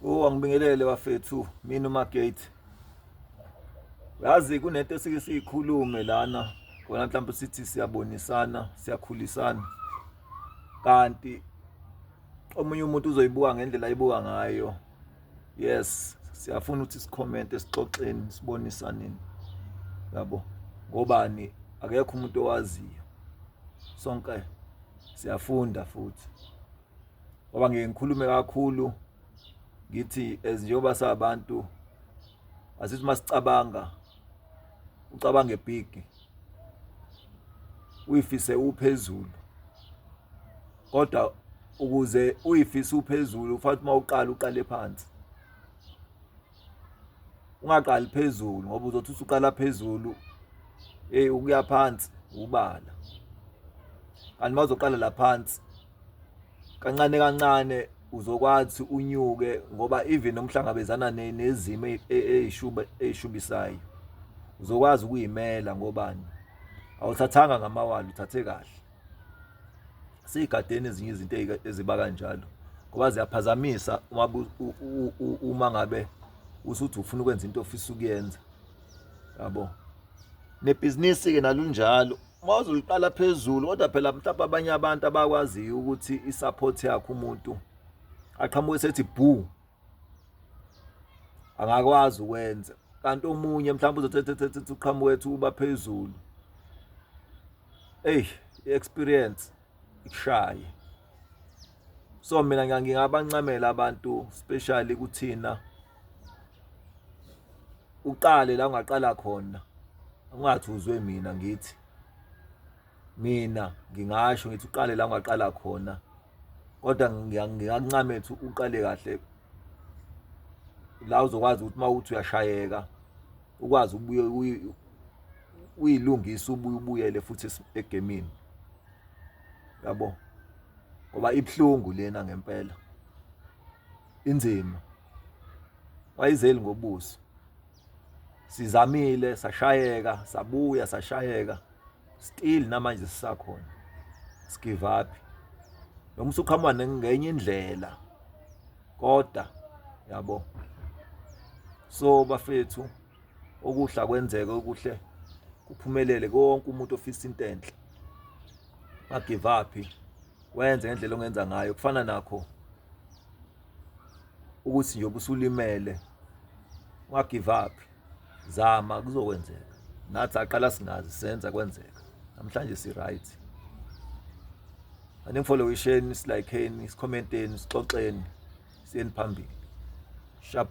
Oh, angibingelele bafethu, mina uMagate. Yazi kunento esike siyikhulume lana, kona mhlawumbe sithi siyabonisana, siyakhulisana. Kanti omunye umuntu uzoyibuka ngendlela ayibuka ngayo. Yes, siyafuna ukuthi sikhomente, sixoxeni, sibonisaneni. Yabo. Ngobani akekho umuntu owaziyo. Sonke siyafunda futhi. Ngoba ngeke ngikhulume kakhulu ngithi as njengoba sabantu asithi masicabanga ucabange big uyifise uphezulu kodwa ukuze uyifise uphezulu ufanele uma uqala uqale phansi ungaqali phezulu ngoba uzothi usuqala phezulu hey ukuya phansi ubala kanti mawuzoqala la phansi kancane kancane uzokwazi unyuke ngoba even umhlangabezana nezimo e, e, eyishuba eyishubisayo uzokwazi ukuyimela ngobani awuthathanga ngamawala uthathe kahle siyigadeni ezinye izinto eziba kanjalo ngoba ziyaphazamisa uma uma ngabe usuthi ufuna ukwenza into ofisa ukuyenza yabo nebhizinisi ke nalunjalo uma uzoyiqala phezulu kodwa phela mhlawumbe abanye abantu abakwaziyo ukuthi i-support yakhe umuntu aqhamuke sethi bhu angakwazi ukwenza kanti omunye mhlawumbe uzothethethethe uqhamuke ethi uba phezulu eyi i-experience ikushaye so mina ngingabancamela abantu especially kuthina uqale la ungaqala khona ungathi uzwe mina ngithi mina ngingasho ngithi uqale la ungaqala khona kodwa ngingakuncametha uqale kahle la uzokwazi ukuthi uma uthi uyashayeka ukwazi ukubuye uyilungise ubuye ubuyele futhi egemini yabo ngoba ibuhlungu lena ngempela inzima wayizeli ngobuso sizamile sashayeka sabuya sashayeka still namanje sisakhona sigive up noma usuqhamuka ngenye indlela kodwa yabo so bafethu okuhle akwenzeke okuhle kuphumelele konke umuntu ofisa into enhle ungagive up wenze ngendlela ongenza ngayo kufana nakho ukuthi nje ubusulimele ungagive up zama kuzokwenzeka nathi aqala singazi senza kwenzeka namhlanje si right aningifollowisheni silikeni sikhomenteni sixoxeni siyeni phambili sharp.